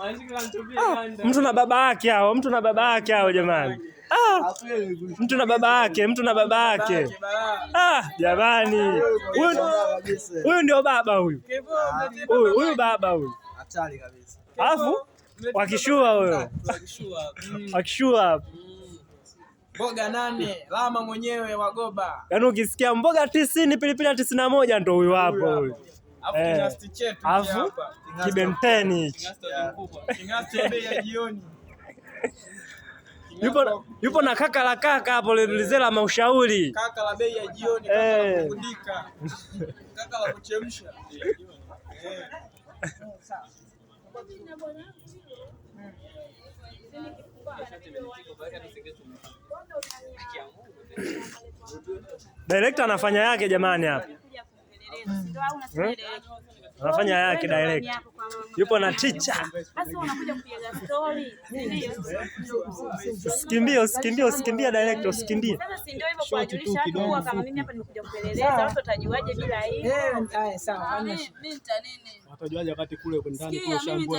Ah, mtu na baba yake hao, mtu na baba yake hao jamani. Ah, mtu na baba yake, mtu na baba yake. Ah, jamani. Huyu ndio baba huyu. Huyu baba huyu. Hatari kabisa. Alafu wakishua huyo. Wakishua. Mboga 8, lama mwenyewe wagoba. Yaani ukisikia mboga 90 pilipili 91 ndio huyu hapo huyu. Alafu kingasti chetu Alafu kibenteni hichi. Kingasti bei ya jioni. Yupo na kaka la kaka hapo lile la maushauri. Kaka la bei ya jioni, kaka la kukundika. Kaka la kuchemsha. Director anafanya yake jamani hapa. Anafanya yake director. Yupo na teacher. Usikimbie, usikimbie, usikimbie director, usikimbie. Sasa si ndio hivyo kuwajulisha watu kuwa kama mimi hapa nimekuja kupeleleza, watu watajuaje bila hiyo? Sawa. Mimi nita nini? Watajuaje wakati kule ndani kule Sikia, mimi shambwe.